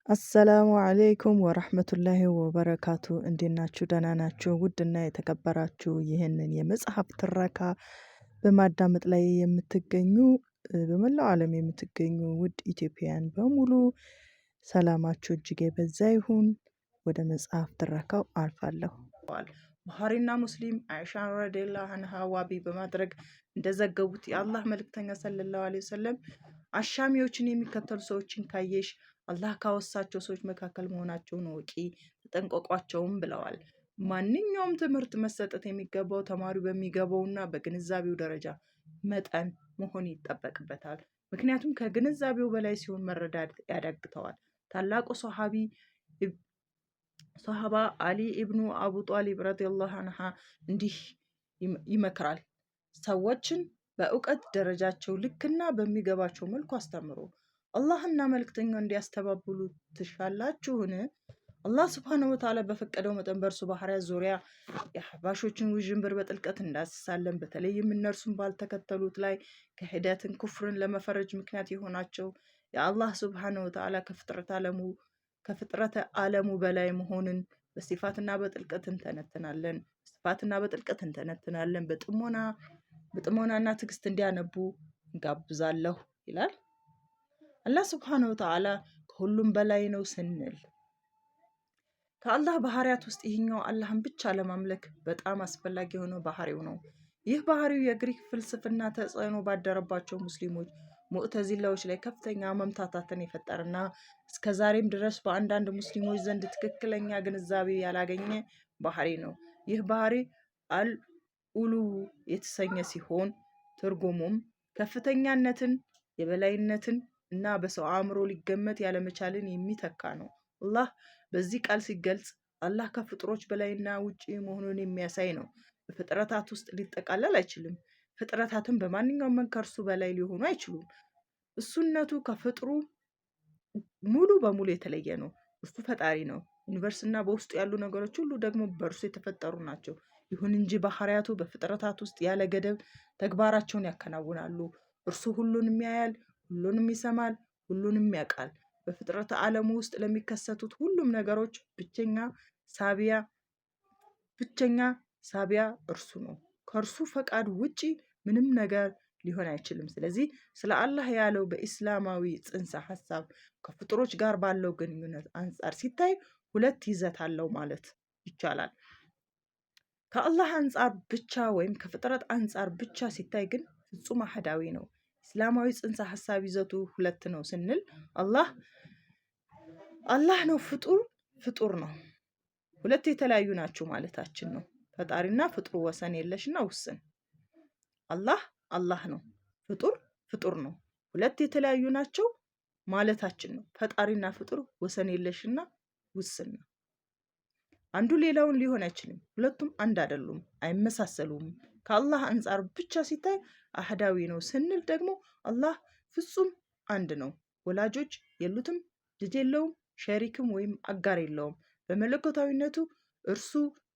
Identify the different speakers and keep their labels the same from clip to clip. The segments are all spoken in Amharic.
Speaker 1: አሰላሙ አሌይኩም ወረህመቱላሂ ወበረካቱ። እንዴት ናችሁ? ደህና ናችሁ? ውድና የተከበራችሁ ይህንን የመጽሐፍ ትረካ በማዳመጥ ላይ የምትገኙ በመላው ዓለም የምትገኙ ውድ ኢትዮጵያውያን በሙሉ ሰላማችሁ እጅግ የበዛ ይሁን። ወደ መጽሐፍ ትረካው አልፋለሁ። ቡኻሪና ሙስሊም አይሻን ረዲየላሁ አንሃ ዋቢ በማድረግ እንደዘገቡት የአላህ መልእክተኛ ሰለላሁ ዐለይሂ ወሰለም አሻሚዎችን የሚከተሉ ሰዎችን ካየሽ አላህ ካወሳቸው ሰዎች መካከል መሆናቸውን እወቂ፣ ተጠንቀቋቸውም ብለዋል። ማንኛውም ትምህርት መሰጠት የሚገባው ተማሪው በሚገባውና በግንዛቤው ደረጃ መጠን መሆን ይጠበቅበታል። ምክንያቱም ከግንዛቤው በላይ ሲሆን መረዳት ያዳግተዋል። ታላቁ ሶሃባ አሊ ኢብኑ አቡ ጣሊብ ረዲየላሁ አንሃ እንዲህ ይመክራል። ሰዎችን በእውቀት ደረጃቸው ልክና በሚገባቸው መልኩ አስተምሩ። አላህና መልእክተኛው እንዲያስተባብሉ ትሻላችሁን? አላህ ስብሐነሁ ወተዓላ በፈቀደው መጠን በእርሱ ባህሪያት ዙሪያ የአሕባሾችን ውዥንብር በጥልቀት እንዳስሳለን። በተለይም እነርሱን ባልተከተሉት ላይ ክህደትን፣ ኩፍርን ለመፈረጅ ምክንያት የሆናቸው የአላህ ስብሐነሁ ወተዓላ ከፍጥረተ ዓለሙ በላይ መሆንን በስፋትና በጥልቀት እንተነትናለን። በስፋትና በጥልቀት እንተነትናለን። በጥሞናና ትዕግስት እንዲያነቡ እንጋብዛለሁ ይላል። አላህ ስብሐነሁ ወተዓላ ከሁሉም በላይ ነው ስንል ከአላህ ባህሪያት ውስጥ ይህኛው አላህን ብቻ ለማምለክ በጣም አስፈላጊ የሆነው ባህሪው ነው። ይህ ባህሪው የግሪክ ፍልስፍና ተጽዕኖ ባደረባቸው ሙስሊሞች ሙዕተዚላዎች ላይ ከፍተኛ መምታታትን የፈጠረና እስከ ዛሬም ድረስ በአንዳንድ ሙስሊሞች ዘንድ ትክክለኛ ግንዛቤ ያላገኘ ባህሪ ነው። ይህ ባህሪ አልኡሉው የተሰኘ ሲሆን ትርጉሙም ከፍተኛነትን፣ የበላይነትን እና በሰው አእምሮ ሊገመት ያለመቻልን የሚተካ ነው። አላህ በዚህ ቃል ሲገልጽ አላህ ከፍጥሮች በላይና ውጪ መሆኑን የሚያሳይ ነው። በፍጥረታት ውስጥ ሊጠቃለል አይችልም። ፍጥረታትን በማንኛውም መንገድ ከእርሱ በላይ ሊሆኑ አይችሉም። እሱነቱ ከፍጥሩ ሙሉ በሙሉ የተለየ ነው። እርሱ ፈጣሪ ነው። ዩኒቨርስና በውስጡ ያሉ ነገሮች ሁሉ ደግሞ በእርሱ የተፈጠሩ ናቸው። ይሁን እንጂ ባህሪያቱ በፍጥረታት ውስጥ ያለ ገደብ ተግባራቸውን ያከናውናሉ። እርሱ ሁሉንም ያያል፣ ሁሉንም ይሰማል፣ ሁሉንም ያውቃል። በፍጥረተ ዓለሙ ውስጥ ለሚከሰቱት ሁሉም ነገሮች ሳቢያ ብቸኛ ሳቢያ እርሱ ነው። ከእርሱ ፈቃድ ውጪ ምንም ነገር ሊሆን አይችልም። ስለዚህ ስለ አላህ ያለው በኢስላማዊ ጽንሰ ሀሳብ ከፍጡሮች ጋር ባለው ግንኙነት አንጻር ሲታይ ሁለት ይዘት አለው ማለት ይቻላል። ከአላህ አንጻር ብቻ ወይም ከፍጥረት አንጻር ብቻ ሲታይ ግን ፍጹም አህዳዊ ነው። እስላማዊ ጽንሰ ሀሳብ ይዘቱ ሁለት ነው ስንል አላህ አላህ ነው፣ ፍጡር ፍጡር ነው። ሁለት የተለያዩ ናቸው ማለታችን ነው። ፈጣሪና ፍጡሩ ወሰን የለሽና ውስን። አላህ አላህ ነው፣ ፍጡር ፍጡር ነው። ሁለት የተለያዩ ናቸው ማለታችን ነው። ፈጣሪና ፍጡር ወሰን የለሽና ውስን ነው። አንዱ ሌላውን ሊሆን አይችልም። ሁለቱም አንድ አይደሉም፣ አይመሳሰሉም። ከአላህ አንጻር ብቻ ሲታይ አህዳዊ ነው ስንል ደግሞ አላህ ፍጹም አንድ ነው። ወላጆች የሉትም፣ ልጅ የለውም፣ ሸሪክም ወይም አጋር የለውም። በመለኮታዊነቱ እርሱ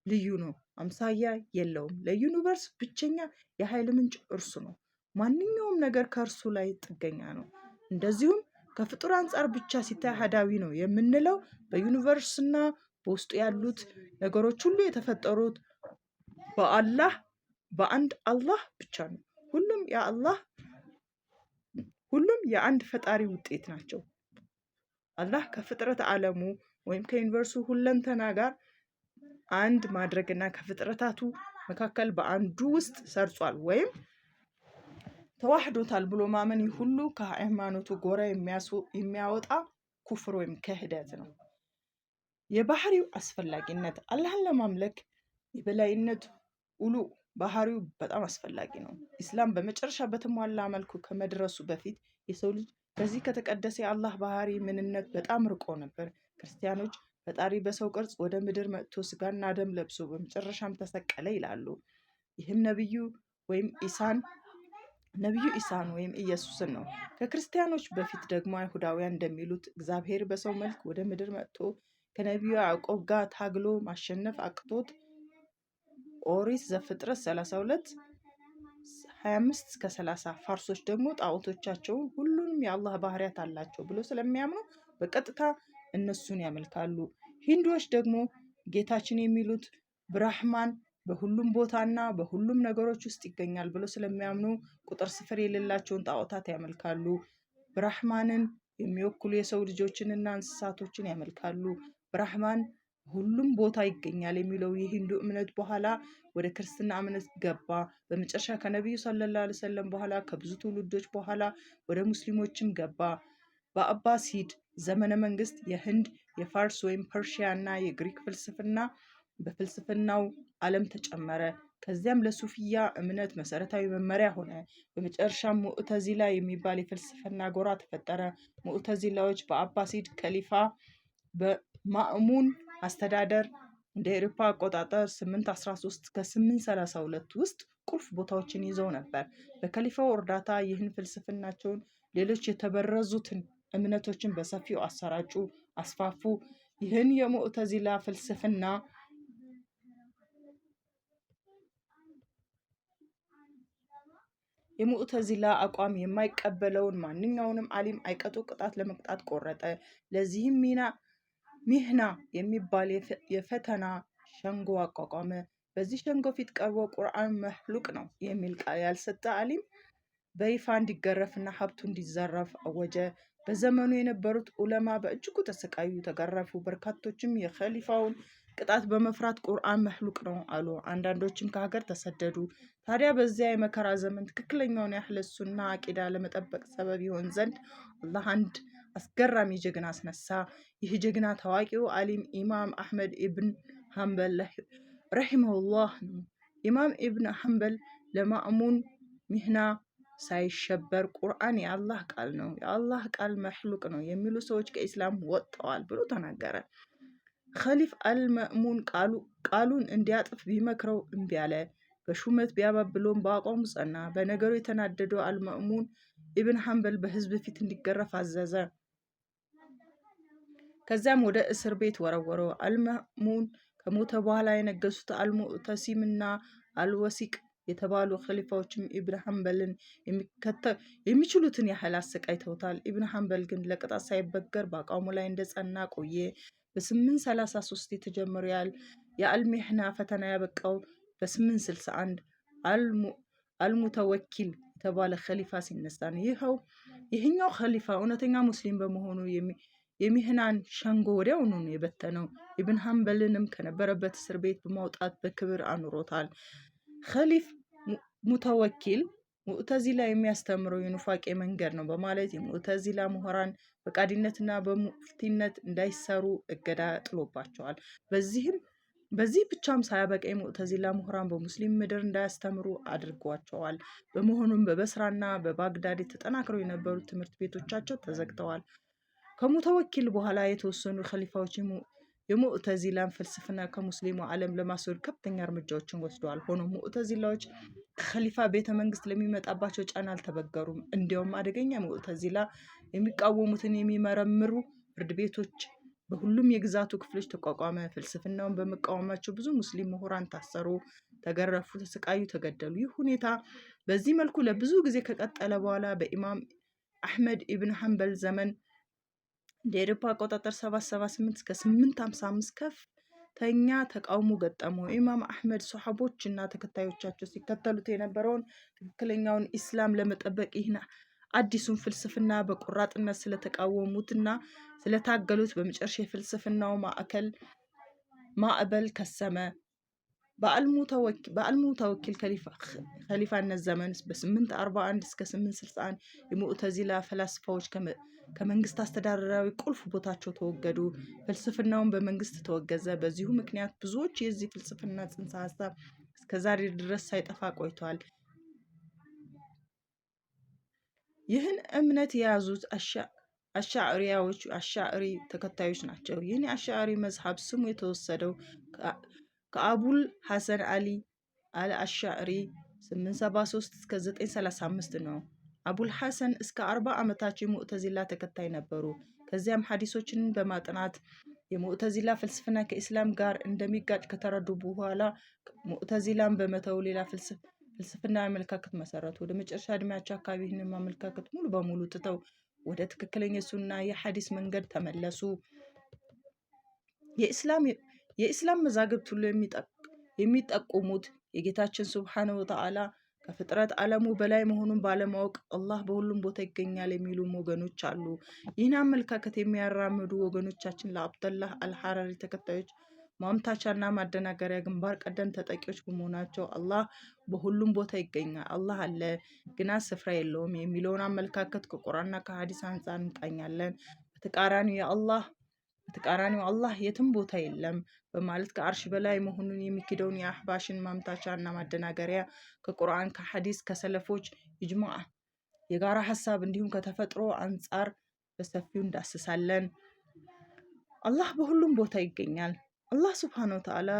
Speaker 1: ልዩ ነው፣ አምሳያ የለውም። ለዩኒቨርስ ብቸኛ የኃይል ምንጭ እርሱ ነው። ማንኛውም ነገር ከእርሱ ላይ ጥገኛ ነው። እንደዚሁም ከፍጡር አንጻር ብቻ ሲታይ አህዳዊ ነው የምንለው በዩኒቨርስና በውስጡ ያሉት ነገሮች ሁሉ የተፈጠሩት በአላህ በአንድ አላህ ብቻ ነው። ሁሉም የአላህ ሁሉም የአንድ ፈጣሪ ውጤት ናቸው። አላህ ከፍጥረት ዓለሙ ወይም ከዩኒቨርሱ ሁለንተና ጋር አንድ ማድረግና ከፍጥረታቱ መካከል በአንዱ ውስጥ ሰርጿል ወይም ተዋህዶታል ብሎ ማመን ይህ ሁሉ ከሃይማኖቱ ጎራ የሚያወጣ ኩፍር ወይም ክህደት ነው። የባህሪው አስፈላጊነት አላህን ለማምለክ የበላይነት ኡሉ ባህሪው በጣም አስፈላጊ ነው። ኢስላም በመጨረሻ በተሟላ መልኩ ከመድረሱ በፊት የሰው ልጅ ከዚህ ከተቀደሰ የአላህ ባህሪ ምንነት በጣም ርቆ ነበር። ክርስቲያኖች ፈጣሪ በሰው ቅርጽ ወደ ምድር መጥቶ ስጋና ደም ለብሶ በመጨረሻም ተሰቀለ ይላሉ። ይህም ወይም ኢሳን ነቢዩ ኢሳን ወይም ኢየሱስን ነው። ከክርስቲያኖች በፊት ደግሞ አይሁዳውያን እንደሚሉት እግዚአብሔር በሰው መልክ ወደ ምድር መጥቶ ከነቢዩ ያዕቆብ ጋር ታግሎ ማሸነፍ አቅቶት ኦሪት ዘፍጥረት 32 25 እስከ 30። ፋርሶች ደግሞ ጣዖቶቻቸውን ሁሉንም የአላህ ባህሪያት አላቸው ብሎ ስለሚያምኑ በቀጥታ እነሱን ያመልካሉ። ሂንዱዎች ደግሞ ጌታችን የሚሉት ብራህማን በሁሉም ቦታና በሁሉም ነገሮች ውስጥ ይገኛል ብሎ ስለሚያምኑ ቁጥር ስፍር የሌላቸውን ጣዖታት ያመልካሉ። ብራህማንን የሚወክሉ የሰው ልጆችንና እንስሳቶችን ያመልካሉ። ብራህማን ሁሉም ቦታ ይገኛል የሚለው የሂንዱ እምነት በኋላ ወደ ክርስትና እምነት ገባ። በመጨረሻ ከነቢዩ ሰለላሁ ዐለይሂ ወሰለም በኋላ ከብዙ ትውልዶች በኋላ ወደ ሙስሊሞችም ገባ። በአባሲድ ዘመነ መንግስት የህንድ፣ የፋርስ ወይም ፐርሺያ እና የግሪክ ፍልስፍና በፍልስፍናው ዓለም ተጨመረ። ከዚያም ለሱፊያ እምነት መሰረታዊ መመሪያ ሆነ። በመጨረሻም ሙዕተዚላ የሚባል የፍልስፍና ጎራ ተፈጠረ። ሙዕተዚላዎች በአባሲድ ከሊፋ በማእሙን አስተዳደር እንደ አውሮፓ አቆጣጠር 813 እስከ 832 ውስጥ ቁልፍ ቦታዎችን ይዘው ነበር። በከሊፋው እርዳታ ይህን ፍልስፍናቸውን ሌሎች የተበረዙትን እምነቶችን በሰፊው አሰራጩ፣ አስፋፉ። ይህን የሙዕተዚላ ፍልስፍና የሙዕተዚላ አቋም የማይቀበለውን ማንኛውንም ዓሊም አይቀጡ ቅጣት ለመቅጣት ቆረጠ። ለዚህም ሚህና የሚባል የፈተና ሸንጎ አቋቋመ። በዚህ ሸንጎ ፊት ቀርቦ ቁርአን መህሉቅ ነው የሚል ቃል ያልሰጠ ዓሊም በይፋ እንዲገረፍና ሀብቱ እንዲዘረፍ አወጀ። በዘመኑ የነበሩት ዑለማ በእጅጉ ተሰቃዩ፣ ተገረፉ። በርካቶችም የኸሊፋውን ቅጣት በመፍራት ቁርአን መህሉቅ ነው አሉ። አንዳንዶችም ከሀገር ተሰደዱ። ታዲያ በዚያ የመከራ ዘመን ትክክለኛውን የአህለ ሱና አቂዳ ለመጠበቅ ሰበብ ይሆን ዘንድ አላህ አንድ አስገራሚ ጀግና አስነሳ። ይህ ጀግና ታዋቂው ዓሊም ኢማም አሕመድ ኢብን ሐንበል ረሂመሁላህ ነው። ኢማም ኢብን ሐንበል ለማእሙን ሚህና ሳይሸበር ቁርአን የአላህ ቃል ነው፣ የአላህ ቃል መሕሉቅ ነው የሚሉ ሰዎች ከኢስላም ወጥተዋል ብሎ ተናገረ። ኸሊፍ አልመእሙን ቃሉን እንዲያጥፍ ቢመክረው እምቢ አለ። በሹመት ቢያባብለውም በአቋሙ ጸና። በነገሩ የተናደደው አልመእሙን ኢብን ሐንበል በህዝብ ፊት እንዲገረፍ አዘዘ። ከዚያም ወደ እስር ቤት ወረወረው። አልመእሙን ከሞተ በኋላ የነገሱት አልሙዕተሲምና አልወሲቅ የተባሉ ኸሊፋዎችም ኢብን ሐንበልን የሚችሉትን ያህል አሰቃይተውታል። ኢብን ሐንበል ግን ለቅጣት ሳይበገር በአቋሙ ላይ እንደጸና ቆየ። በ833 የተጀመረው የአልሚሕና ፈተና ያበቃው በ861 አልሙተወኪል የተባለ ኸሊፋ ሲነሳ ነው። ይህኛው ኸሊፋ እውነተኛ ሙስሊም በመሆኑ የሚህናን ሸንጎ ወዲያውኑ ነው የበተነው። ኢብን ሐንበልንም ከነበረበት እስር ቤት በማውጣት በክብር አኑሮታል። ኸሊፍ ሙተወኪል ሙዕተዚላ የሚያስተምረው የኑፋቄ መንገድ ነው በማለት የሙዕተዚላ ምሁራን በቃዲነትና በሙፍቲነት እንዳይሰሩ እገዳ ጥሎባቸዋል። በዚህ ብቻም ሳያበቃ የሙዕተዚላ ምሁራን በሙስሊም ምድር እንዳያስተምሩ አድርጓቸዋል። በመሆኑም በበስራና በባግዳድ ተጠናክረው የነበሩት ትምህርት ቤቶቻቸው ተዘግተዋል። ከሙተወኪል በኋላ የተወሰኑ ኸሊፋዎች የሙዕተዚላን ፍልስፍና ከሙስሊሙ ዓለም ለማስወገድ ከፍተኛ እርምጃዎችን ወስደዋል። ሆኖም ሙዕተዚላዎች ከኸሊፋ ቤተ መንግስት ለሚመጣባቸው ጫና አልተበገሩም። እንዲያውም አደገኛ ሙዕተዚላ የሚቃወሙትን የሚመረምሩ ፍርድ ቤቶች በሁሉም የግዛቱ ክፍሎች ተቋቋመ። ፍልስፍናውን በመቃወማቸው ብዙ ሙስሊም ምሁራን ታሰሩ፣ ተገረፉ፣ ተሰቃዩ፣ ተገደሉ። ይህ ሁኔታ በዚህ መልኩ ለብዙ ጊዜ ከቀጠለ በኋላ በኢማም አሕመድ ኢብን ሐንበል ዘመን እንደ አውሮፓ አቆጣጠር 778 እስከ 855 ከፍተኛ ተቃውሞ ገጠመው። ኢማም አሕመድ ሶሐቦች እና ተከታዮቻቸው ሲከተሉት የነበረውን ትክክለኛውን ኢስላም ለመጠበቅ ይህን አዲሱን ፍልስፍና በቆራጥነት ስለተቃወሙትና ስለታገሉት በመጨረሻ የፍልስፍናው ማዕበል ከሰመ። በአልሙተወኪል ከሊፋነት ዘመን በ841 እስከ 861 የሙዕተዚላ ፈላስፋዎች ከመንግስት አስተዳደራዊ ቁልፍ ቦታቸው ተወገዱ። ፍልስፍናውን በመንግስት ተወገዘ። በዚሁ ምክንያት ብዙዎች የዚህ ፍልስፍና ጽንሰ ሀሳብ እስከዛሬ ድረስ ሳይጠፋ ቆይቷል። ይህን እምነት የያዙት አሻዕሪያዎች አሻዕሪ ተከታዮች ናቸው። ይህን የአሻዕሪ መዝሀብ ስሙ የተወሰደው ከአቡል ሐሰን አሊ አልአሻዕሪ 873 እስከ 935 ነው። አቡል ሐሰን እስከ 40 ዓመታቸው የሙዕተዚላ ተከታይ ነበሩ። ከዚያም ሐዲሶችን በማጥናት የሙዕተዚላ ፍልስፍና ከኢስላም ጋር እንደሚጋጭ ከተረዱ በኋላ ሙዕተዚላን በመተው ሌላ ፍልስፍና አመለካከት መሰረቱ። ወደ መጨረሻ እድሜያቸው አካባቢ ይህንን አመለካከት ሙሉ በሙሉ ትተው ወደ ትክክለኛ ሱና የሐዲስ መንገድ ተመለሱ። የኢስላም መዛግብት ሁሉ የሚጠቁሙት የጌታችን ሱብሓነሁ ወተዓላ ከፍጥረት ዓለሙ በላይ መሆኑን ባለማወቅ አላህ በሁሉም ቦታ ይገኛል የሚሉም ወገኖች አሉ። ይህን አመለካከት የሚያራምዱ ወገኖቻችን ለአብደላህ አልሐረሪ ተከታዮች ማምታቻና ማደናገሪያ ግንባር ቀደም ተጠቂዎች በመሆናቸው አላህ በሁሉም ቦታ ይገኛል፣ አላህ አለ ግና ስፍራ የለውም የሚለውን አመለካከት ከቁርአንና ከሐዲስ አንጻር እንቃኛለን። በተቃራኒው አላህ የትም ቦታ የለም በማለት ከአርሽ በላይ መሆኑን የሚክደውን የአህባሽን ማምታቻና ማደናገሪያ ከቁርአን፣ ከሐዲስ፣ ከሰለፎች ኢጅማዕ የጋራ ሀሳብ እንዲሁም ከተፈጥሮ አንጻር በሰፊው እንዳስሳለን። አላህ በሁሉም ቦታ ይገኛል። አላህ ሱብሓነሁ ወተዓላ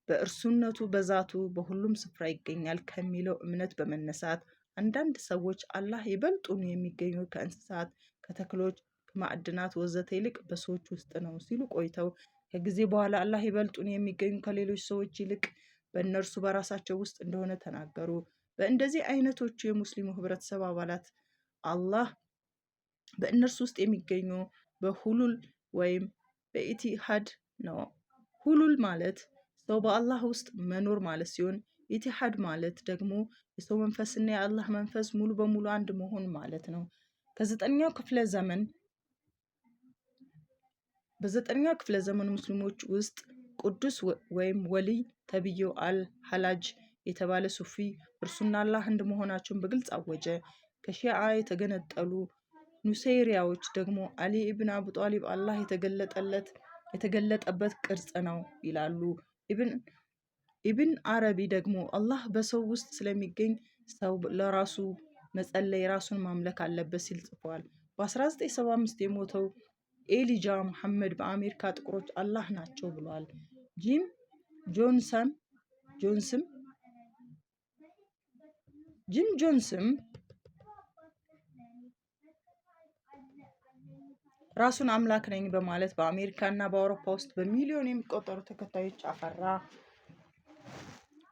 Speaker 1: በእርሱነቱ በዛቱ በሁሉም ስፍራ ይገኛል ከሚለው እምነት በመነሳት አንዳንድ ሰዎች አላህ ይበልጡን የሚገኙ ከእንስሳት፣ ከተክሎች፣ ከማዕድናት ወዘተ ይልቅ በሰዎች ውስጥ ነው ሲሉ ቆይተው ከጊዜ በኋላ አላህ ይበልጡን የሚገኙ ከሌሎች ሰዎች ይልቅ በእነርሱ በራሳቸው ውስጥ እንደሆነ ተናገሩ። በእንደዚህ አይነቶቹ የሙስሊሙ ህብረተሰብ አባላት አላህ በእነርሱ ውስጥ የሚገኙ በሁሉል ወይም በኢቲሃድ ነው። ሁሉል ማለት ሰው በአላህ ውስጥ መኖር ማለት ሲሆን ኢቲሃድ ማለት ደግሞ የሰው መንፈስና የአላህ መንፈስ ሙሉ በሙሉ አንድ መሆን ማለት ነው። ከዘጠነኛው ክፍለ ዘመን በዘጠነኛው ክፍለ ዘመን ሙስሊሞች ውስጥ ቅዱስ ወይም ወልይ ተብዬው አል ሐላጅ የተባለ ሱፊ እርሱና አላህ አንድ መሆናቸውን በግልጽ አወጀ። ከሺዓ የተገነጠሉ ኑሴይሪያዎች ደግሞ አሊ ኢብን አቡ ጣሊብ አላህ የተገለጠበት ቅርጽ ነው ይላሉ። ኢብን አረቢ ደግሞ አላህ በሰው ውስጥ ስለሚገኝ ሰው ለራሱ መጸለይ ራሱን ማምለክ አለበት ሲል ጽፏል። በ1975 የሞተው ኤሊጃ መሐመድ በአሜሪካ ጥቁሮች አላህ ናቸው ብሏል። ጂም ጆንሰን ጆንስም ጂም ጆንስም ራሱን አምላክ ነኝ በማለት በአሜሪካ እና በአውሮፓ ውስጥ በሚሊዮን የሚቆጠሩ ተከታዮች አፈራ።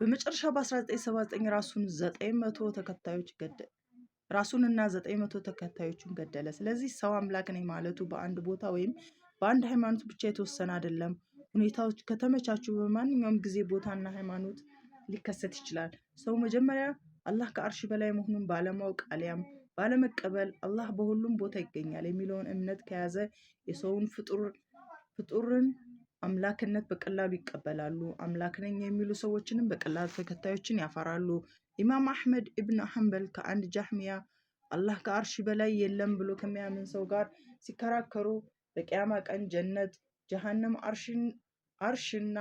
Speaker 1: በመጨረሻ በ1979 ራሱንና 900 ተከታዮቹን ገደለ። ስለዚህ ሰው አምላክ ነኝ ማለቱ በአንድ ቦታ ወይም በአንድ ሃይማኖት ብቻ የተወሰነ አይደለም። ሁኔታዎች ከተመቻቹ በማንኛውም ጊዜ፣ ቦታና ሃይማኖት ሊከሰት ይችላል። ሰው መጀመሪያ አላህ ከአርሽ በላይ መሆኑን ባለማወቅ አሊያም ባለመቀበል አላህ በሁሉም ቦታ ይገኛል የሚለውን እምነት ከያዘ የሰውን ፍጡርን አምላክነት በቀላሉ ይቀበላሉ። አምላክ ነኝ የሚሉ ሰዎችንም በቀላሉ ተከታዮችን ያፈራሉ። ኢማም አሕመድ ኢብን ሐንበል ከአንድ ጃህሚያ አላህ ከአርሽ በላይ የለም ብሎ ከሚያምን ሰው ጋር ሲከራከሩ በቅያማ ቀን ጀነት፣ ጀሃነም፣ አርሽና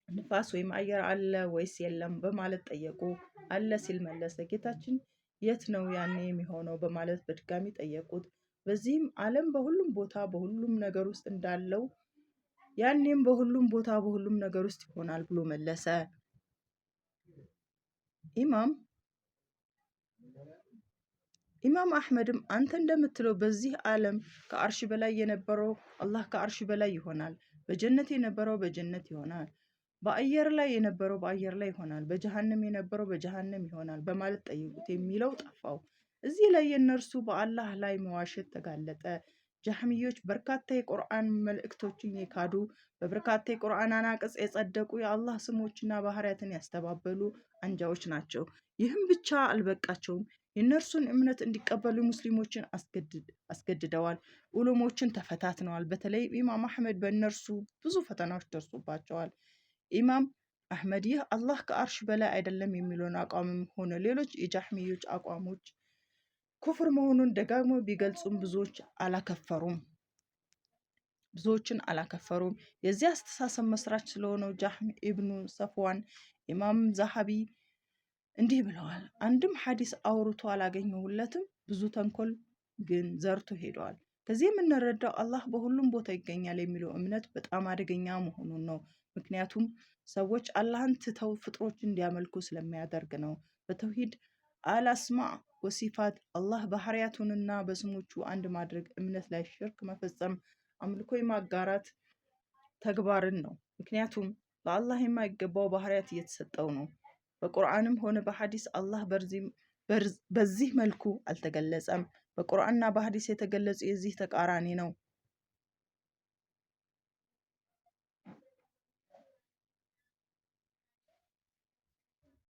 Speaker 1: ንፋስ ወይም አየር አለ ወይስ የለም በማለት ጠየቁ። አለ ሲል መለሰ። ጌታችን የት ነው ያኔ የሚሆነው በማለት በድጋሚ ጠየቁት። በዚህም ዓለም በሁሉም ቦታ በሁሉም ነገር ውስጥ እንዳለው ያኔም በሁሉም ቦታ በሁሉም ነገር ውስጥ ይሆናል ብሎ መለሰ። ኢማም ኢማም አሕመድም አንተ እንደምትለው በዚህ ዓለም ከአርሽ በላይ የነበረው አላህ ከአርሽ በላይ ይሆናል፣ በጀነት የነበረው በጀነት ይሆናል፣ በአየር ላይ የነበረው በአየር ላይ ይሆናል፣ በጀሃነም የነበረው በጀሃነም ይሆናል በማለት ጠይቁት የሚለው ጠፋው። እዚህ ላይ የእነርሱ በአላህ ላይ መዋሸት ተጋለጠ። ጃህሚዮች በርካታ የቁርአን መልእክቶችን የካዱ፣ በበርካታ የቁርአን አናቅጽ የጸደቁ፣ የአላህ ስሞችና ባህሪያትን ያስተባበሉ አንጃዎች ናቸው። ይህም ብቻ አልበቃቸውም። የእነርሱን እምነት እንዲቀበሉ ሙስሊሞችን አስገድደዋል። ዑለሞችን ተፈታትነዋል። በተለይ ኢማም አሕመድ በእነርሱ ብዙ ፈተናዎች ደርሶባቸዋል። ኢማም አሕመድ ይህ አላህ ከአርሽ በላይ አይደለም የሚለውን አቋምም ሆነ ሌሎች የጃህሚዮች አቋሞች ኩፍር መሆኑን ደጋግሞ ቢገልጹም ብዙዎችን አላከፈሩም። የዚህ አስተሳሰብ መስራች ስለሆነው ጃህም ኢብኑ ሰፍዋን ኢማም ዛሃቢ እንዲህ ብለዋል። አንድም ሐዲስ አውርቶ አላገኘሁለትም፣ ብዙ ተንኮል ግን ዘርቶ ሄደዋል። ከዚህ የምንረዳው አላህ በሁሉም ቦታ ይገኛል የሚለው እምነት በጣም አደገኛ መሆኑን ነው። ምክንያቱም ሰዎች አላህን ትተው ፍጥሮች እንዲያመልኩ ስለሚያደርግ ነው። በተውሂድ አልአስማ ወሲፋት አላህ ባህሪያቱንና በስሞቹ አንድ ማድረግ እምነት ላይ ሽርክ መፈጸም አምልኮ የማጋራት ተግባርን ነው። ምክንያቱም ለአላህ የማይገባው ባህሪያት እየተሰጠው ነው። በቁርአንም ሆነ በሐዲስ አላህ በዚህ መልኩ አልተገለጸም። በቁርአንና በሐዲስ የተገለጹ የዚህ ተቃራኒ ነው።